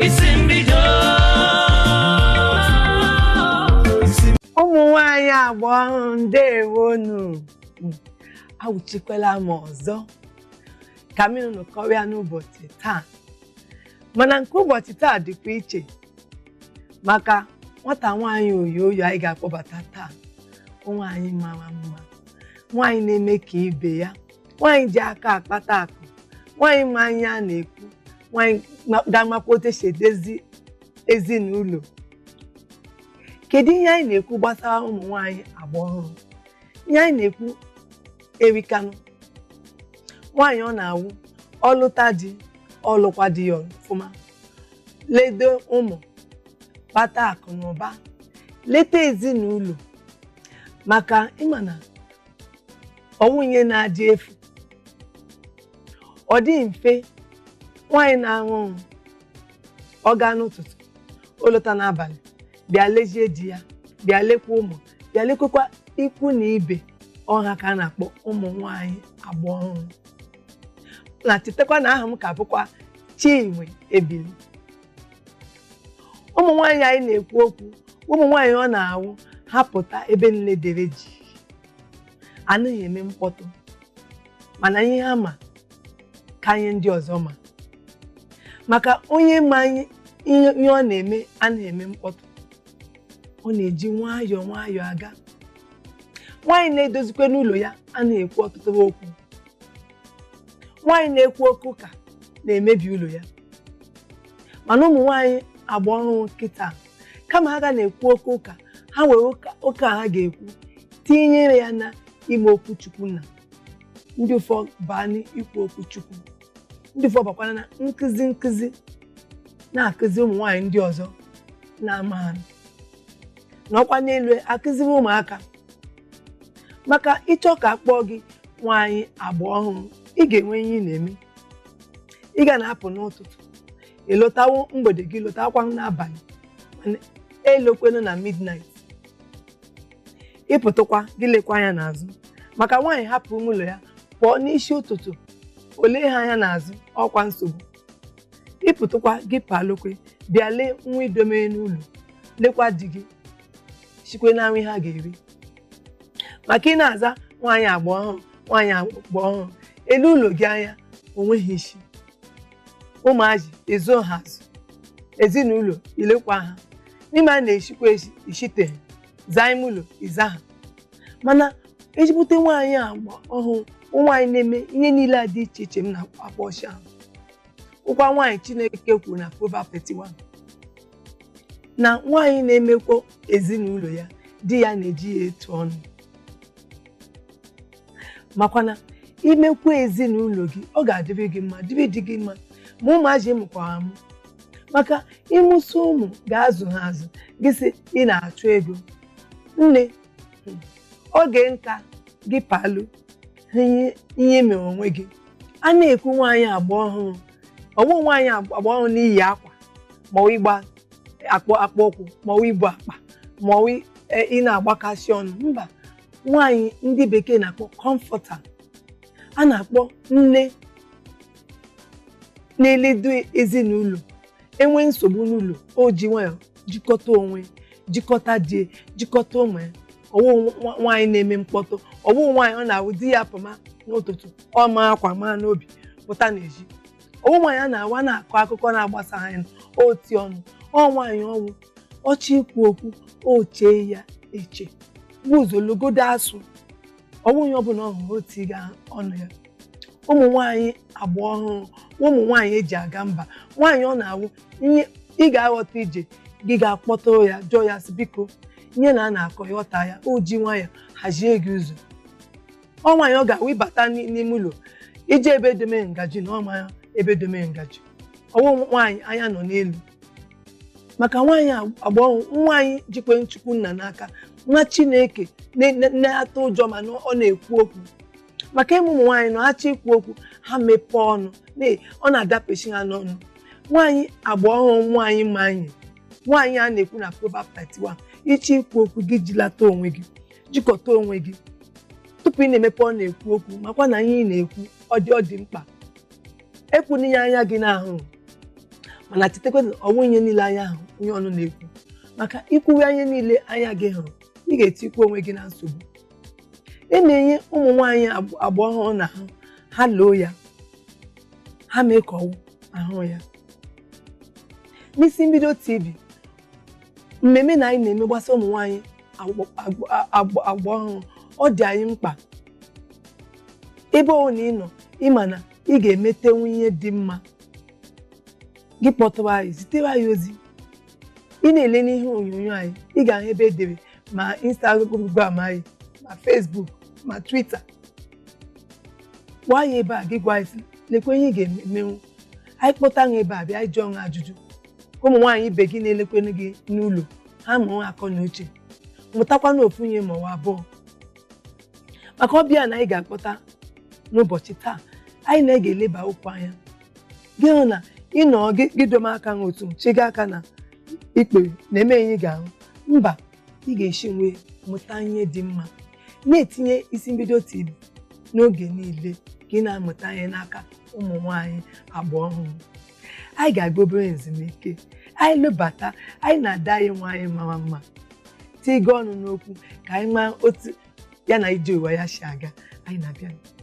Isi mbido. Ụmụ nwanyị agba ọhụrụ, ndewonu. Awụchikwala m ọzọ ka m nụ kọrịa n'ụbọchị taa. Mana nke ụbọchị taa dịkwa iche, maka nwata nwaanyị oyoyo anyị ga-akpọbata taa. Nwaanyị mara mma, nwaanyị na-eme ka ibe ya, nwaanyị ji aka akpata akụ, nwaanyị ma anya a na-ekwu, nwaanyị ga-amakwa otu esi edezi ezinụlọ. Kedu ihe anyị na-ekwu gbasara ụmụ nwaanyị agba ọhụrụ? Ihe anyị na-ekwu erikanụ. Nwaanyị ọ na-awụ ọlụta di, ọlụkwa di ya ọfụma, ledo ụmụ, kpata akụ na ụba, leta ezinụlọ, maka ịma na ọnwụ ihe na-adị efu. Ọ dị mfe nwaanyị na-aṅụ ọṅụ, ọ gaa n'ụtụtụ, o lọta n'abalị, bịa lezie di ya, bịa lekwa ụmụ, bịa lekwakwa ikwu na ibe ọha, ka a na-akpọ ụmụ nwanyị agba ọhụrụ. Na chetakwa na aha m ka bụkwa Chinwe Ebili. Ụmụ nwaanyị anyị na-ekwu okwu, ụmụ nwaanyị ọ na-awụ ha pụta, ebe niile dere ji, anaghị eme mkpọtụ, mana ihe ha ma ka anyị ndị ọzọ ma, maka onye ma ihe ọ na-eme anaghị eme mkpọtụ, ọ na-eji nwayọọ nwayọọ aga. Nwaanyị na-edozikwe n'ụlọ ya anaghị ekwu ọtụtụ okwu. Nwaanyị na-ekwu okwu ụka na-emebi ụlọ ya. Mana ụmụ nwaanyị agba ọhụrụ kịta, kama ha ga na-ekwu okwu ụka, ha were ụka ha ga-ekwu tinyere ya na ime okwu Chukwu, na ndị ụfọ baa n'ikwu okwu Chukwu, ndị ụfọ bakwana na nkụzi nkụzi na-akụzi ụmụ nwaanyị ndị ọzọ na-ama ha n'ọkwa n'elu, akụziri ụmụaka. Maka ịchọ ka akpọọ gị nwaanyị agba ọhụrụ, ị ga-enwe ihe ị na-eme. Ị ga na-apụ n'ụtụtụ, ịlọtawo mgbede, gị lọtakwa n'abalị, mana elokwenu na midnight ịpụtụkwa, gị lekwa anya n'azụ. Maka nwaanyị hapụ ụlọ ya pụọ n'isi ụtụtụ, olee ha anya n'azụ, ọkwa nsogbu. Ịpụtụkwa, gị palokwe, bịa lee nwa idomere n'ụlọ, lekwa di gị, sikwe na nri ha ga-eri. Maka ị na-aza nwaanyị agba ọhụrụ, nwaanyị agba ọhụrụ, elu ụlọ gị anya onweghị isi, ụmụazị ezo ha azụ, ezinụlọ ilekwa ha n'ime, a na-eshikwa esi ishiteghị zaa ime ụlọ, ịza ha. Mana ezigbote nwaanyị agba ọhụrụ, nwaanyị na-eme ihe niile a dị iche iche m na-akpọ ọchị ahụ, ụkwa nwaanyị Chineke kwuru na Proverbs 31 na nwaanyị na-emekwa ezinụlọ ya, di ya na-eji ya etu ọnụ. Makwana imekwa ezinụlọ gị, ọ ga-adịrị gị mma, dịrị di gị mma, ma ụmụazị mụkwara amụ. Maka ịmụsị ụmụ ga-azụ ha azụ, gị sị ị na-achụ ego nne, oge nka gị palụ ihe mere onwe gị. A na-ekwu nwaanyị agba ọhụrụ, ọwụ nwaanyị agba ọhụrụ n'iyi akwa, ma ọ ịgba akpọ akpọ ụkwụ, ma ọ ibu akpa, ma ọ ị na-agbakasị ọnụ. Mba, nwaanyị ndị bekee na-akpọ comforter, a na-akpọ nne na-eledo ezinụlọ. Enwe nsogbu n'ụlọ, o ji nwayọọ jikọta onwe, jikọta di, jikọta ụmụ ya. Ọwụ nwaanyị na-eme mkpọtụ, ọwụ nwaanyị ọ na-awụ di ya pụma n'ụtụtụ, ọ ma akwa maa n'obi pụta n'ezi. Ọwụ nwaanyị a na-awa na-akọ akụkọ na-agbasa anya oti ọnụ. Ọ nwaanyị ọnwụ ọchị ikwu okwu, o chee ya eche bụ ụzọ logodo asụ. Ọwụ onye ọbụla ọ hụrụ oti ga ọnụ ya. Ụmụ nwaanyị agba ọhụrụ, ụmụ nwaanyị eji aga mba, nwaanyị ọ na-awụ ihe ị ga-aghọta ije gị, ga-akpọtụrụ ya, jụọ ya sị biko, ihe na a na-akọ, ịghọta ya, o ji nwayọọ hazie gị ụzọ. Ọ nwaanyị ọ ga-awụ ịbata n'ime ụlọ, ije ebe dome ngaji na ọma ebe dome ngaji. Ọwụ nwaanyị anya nọ n'elu. Maka nwaanyị agba ọhụrụ, nwaanyị jikwe Chukwu nna n'aka, nwa Chineke na-atụ ụjọ, mana ọ na-ekwu okwu. Maka ịmụ ụmụ nwaanyị na achọ ikwu okwu, ha mepee ọnụ, ọ na-adapesi ha n'ọnụ. Nwaanyị agba ọhụrụ, nwaanyị ma anyị, nwaanyị a na-ekwu na Proverbs 31, ịchọ ikwu okwu, gị jilata onwe gị, jikọta onwe gị tupu ị na-emepe ọ na-ekwu okwu, makwa na ihe ị na-ekwu ọ dị mkpa. Ekwuna ihe anya gị na-ahụ. Mana chetakwa na ọnwụ ihe niile anya ahụ onye ọnụ na-ekwu, maka ikwuwe anya niile anya gị hụrụ, ị ga-etikwu onwe gị na nsogbu. E na-enye ụmụ nwaanyị agba ọhụrụ na ahụ ha loo ya, ha mee ka ọwụ ahụ ya. N'Isi Mbido TV, mmemme na anyị na-eme gbasa ụmụ nwaanyị agba ọhụrụ, ọ dị anyị mkpa. Ebe ọ na ị nọ, ịma na ị ga-emetenwu ihe dị mma, gị kpọtụrụ anyị, zitere anyị ozi. Ị na-ele n'ihe onyonyo anyị, ị ga-ahụ ebe edere ma Instagram anyị, ma Facebook, ma Twitter. Gwa anyị ebe a, gị gwa anyị sị, lekwa ihe ị ga-emenwu. Anyị kpọta ha ebe a, bịa anyị jụọ ha ajụjụ, ka ụmụ nwaanyị ibe gị na-elekwenụ gị n'ụlọ ha mụọ akọ na uche, mụtakwa n'ofu ihe ma ọ bụ abụọ. Maka ọbịa na anyị ga-akpọta n'ụbọchị taa, anyị na-ega eleba okwu anya. Gị hụ na ị nọ gị, gị dome aka n'otu chiga aka na ikpere na-eme ihe ị ga-ahụ mba, ị ga-esi nwee mụta ihe dị mma. Na-etinye Isi Mbido TV n'oge niile ka ị na-amụta ihe n'aka ụmụ nwanyị agba ọhụrụ. Anyị ga-aga obere ezumike. Anyị lụbata, anyị na-ada anyị nwaanyị mara mma tigo ọnụ n'okwu, ka anyị maa otu ya na ije ụwa ya si aga. Anyị na-abịa.